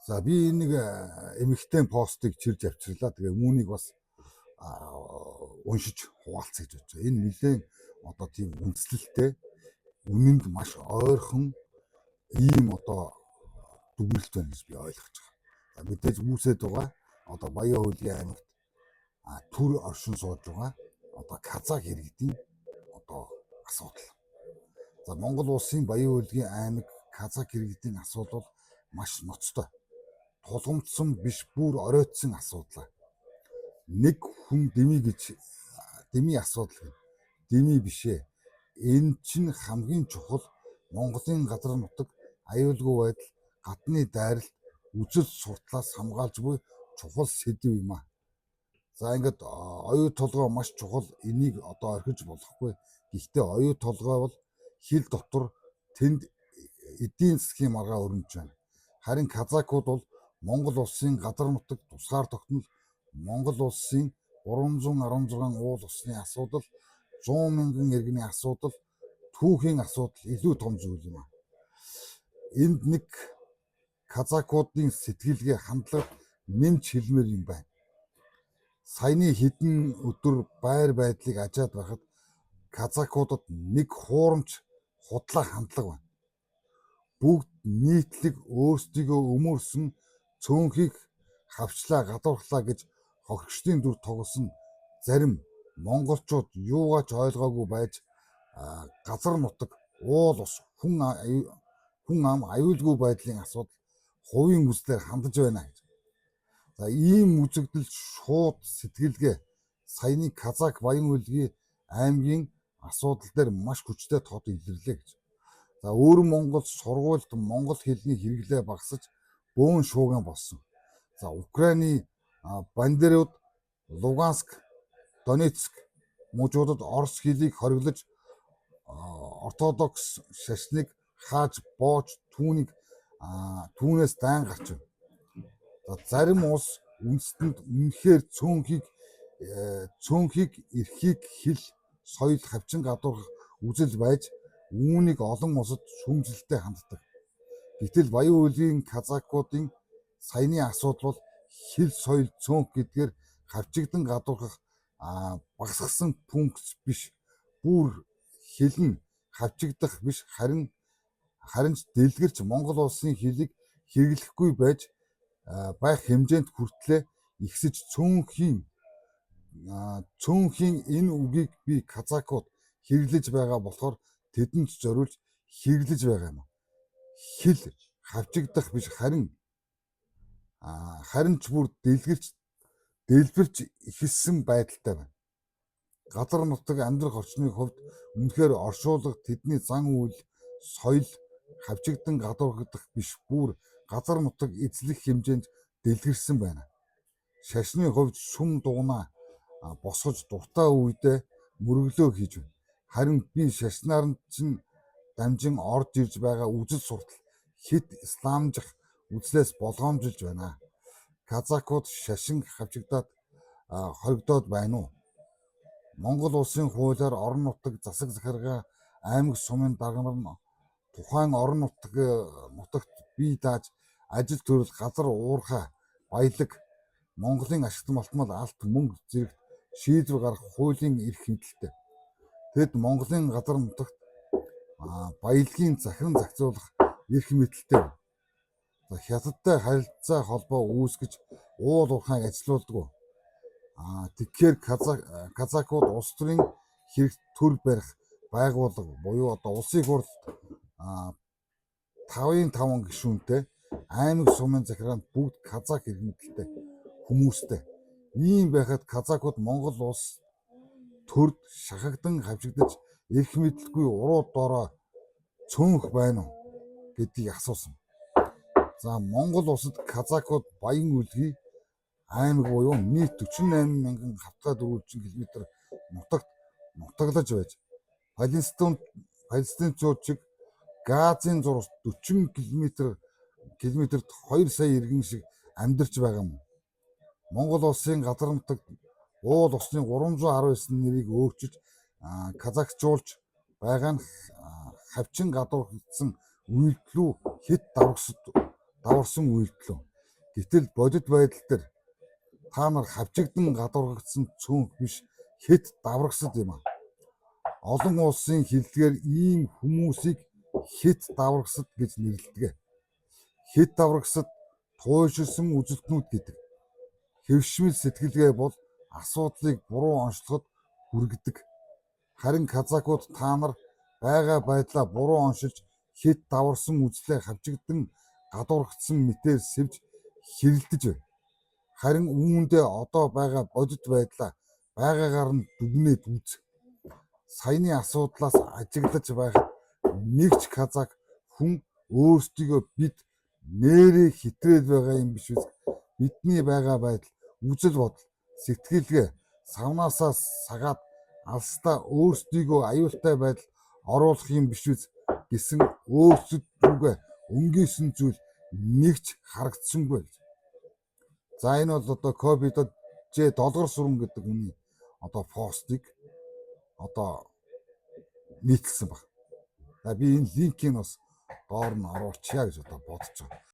За, би энэ нэг эмэгтэй постыг чирж авчирлаа. Тэгээ үүнийг бас уншиж хуваалцъя гэж бодож байгаа. Энэ нэлээд одоо тийм үндэслэлтэй, үнэнд маш ойрхон ийм одоо дүгнэлт байна гэж би ойлгож байгаа. За, мэдээж үүсээд байгаа одоо Баян хөлгийн аймагт төр оршин сууж байгаа одоо казак иргэдийн одоо асуудал. За, Монгол улсын Баян хөлгийн аймаг казак иргэдийн асуудал бол маш ноцтой. Тулгамдсан биш, бүр оройтсан асуудал. Нэг хүн дэмий гэж дэмий асуудал гэнэ. Дэмий биш ээ. Энэ чинь хамгийн чухал Монголын газар нутаг аюулгүй байдал, гадны дайралт, үзэл суртлаас хамгаалж буй чухал сэдэв юм аа. За, ингээд оюу толгой маш чухал, энийг одоо орхиж болохгүй. Гэхдээ оюу толгой бол хил дотор тэнд эдийн засгийн маргаа өрнөж байна. Харин казакууд бол Монгол улсын газар нутаг, тусгаар тогтнол, Монгол улсын 316 уул усны асуудал, 100 мянган иргэний асуудал, түүхийн асуудал илүү том зүйл юм аа. Энд нэг казакуудын сэтгэлгээ, хандлага нэмж хэлмээр юм байна. Саяны хэдэн өдөр байр байдлыг ажаад байхад казакуудад нэг хуурамч худлаа хандлага байна. Бүгд нийтлэг өөрсдийгөө өмөрсөн цөөнхийг хавчлаа, гадуурхлаа гэж хохирогчдын дүр тоглосон зарим монголчууд юугаа ч ойлгоогүй байж газар нутаг, уул ус, хүн ам аюулгүй байдлын асуудал хувийн үзлээр хандаж байна гэж. За, ийм үзэгдэл шууд сэтгэлгээ саяны казак Баян хөлгийн аймгийн асуудал дээр маш хүчтэй тод илэрлээ гэж. За, өвөр Монгол сургуульд монгол хэлний хэрэглээ багасаж бөөн шуугиан болсон. За, Украины бандерууд Луганск, Донецк мужуудад орос хэлийг хориглож, ортодокс шашныг хааж боож түүнийг түүнээс дайн гарч байна. За, зарим улс үндэстэнд үнэхээр цөөнхийг эрхийг, хэл, соёл хавчин гадуурхах үзэл байж үүнийг олон улсад шүүмжлэлтэй ханддаг. Гэтэл Баян хөлгийн казакуудын саяны асуудал бол хэл, соёл, цөөнх гэдгээр хавчигдан гадуурхах, багасгасан функц биш. Бүр хэл нь хавчигдах биш, харин ч дэлгэрч Монгол улсын хэлийг хэрэглэхгүй байж байх хэмжээнд хүртлээ ихсэж цөөнхийн энэ үгийг би казакууд хэрэглэж байгаа болохоор тэдэнд зориулж хэрэглэж байгаа юм. Хэл хавчигдах биш, харин ч бүр дэлгэрч дэлбэрч ихэлсэн байдалтай байна. Газар нутаг, амьдрах орчны хувьд үнэхээр оршуулга, тэдний зан үйл, соёл хавчигдан гадуурхагдах биш, бүр газар нутаг эзлэх хэмжээнд дэлгэрсэн байна. Шашны хувьд сүм дугнаа босгож дуртай үедээ мөрөглөө хийж байна. Харин би шашнаар нь чинь дамжин орж ирж байгаа үзэл суртал хэт исламжих үзлээс болгоомжилж байна. Казакууд шашин хавчигдаад хоригдоод байна уу? Монгол улсын хуулиар орон нутаг, засаг захиргаа, аймаг сумын дарга нар нь тухайн орон нутагт бие дааж ажил төрөл, газар уурхай, баялаг, Монголын ашигт малтмал, алт, мөнгө зэрэгт шийдвэр гаргах хуулийн эрх мэдэлтэй. Тэд Монголын газар нутагт баялагын захиран зохицуулах эрх мэдэлтэй. За, Хятадтай харилцаа холбоо үүсгэж уул уурхайг ажилуулдаг. Тэгэхээр казакууд улс төрийн хэрэгт төр барих байгууллага буюу одоо улсын хурлд 5-ын 5 гишүүнтэй, аймаг сумын захиргаанд бүгд казак эрх мэдэлтэй хүмүүстэй. Ийм байхад казакууд Монгол улс төрд шахагдан хавчигдаж эрх мэдэлгүй уруу дорой цөөнх байна уу гэдгийг асуусан. За, Монгол улсад казакууд Баян Өлгий аймаг буюу нийт 48 мянган хавтгай дөрвөлжин километр нутагт нутаглаж байж Палестинчууд шиг Газын зурвас 40 километрт 2 сая иргэн шиг амьдарч байгаа юм. Монгол улсын газар нутагт уул усны 319 нэрийг өөрчилж казакчуулж байгаа нь хавчин гадуурхагдсан үйлдэл үү, хэт даварсан үйлдэл үү? Гэтэл бодит байдал дээр та нар хавчигдан гадуурхагдсан цөөнх биш, хэт даврагсад юм аа. Олон улсын хэллэгээр ийм хүмүүсийг хэт даврагсад гэж нэрлэдэг. Хэт даврагсад туйлширсан үзэлтнүүд гэдэг. Хэвшмэл сэтгэлгээ бол асуудлыг буруу онцлоход хүргэдэг. Харин казакууд та нар байгаа байдлаа буруу оншилж, хэт даварсан үзлээ хавчигдан гадуурхагдсан мэтээр сэвж хэрэлдэж байна. Харин үүндээ одоо байгаа бодит байдлаа байгаагаар нь дүгнээд үз. Саяны асуудлаас ажиглаж байхад нэг ч казак хүн өөрсдийгөө бид нээрээ хэтрээл байгаа юм биш биз, бидний байгаа байдал, үзэл бодол, сэтгэлгээ савнаасаа сагаад алстаа өөрсдийгөө аюултай байдалд оруулах юм биш биз гэсэн өөрсдөд рүүгээ өнгийсөн зүйл нэг ч харагдсангүй гэж. За, энэ бол одоо Коби Ж Долгорсүрэн гэдэг хүний одоо постыг одоо нийтэлсэн баг. За, би энэ линкийг бас доор нь оруулчихъя гэж одоо бодож байгаа.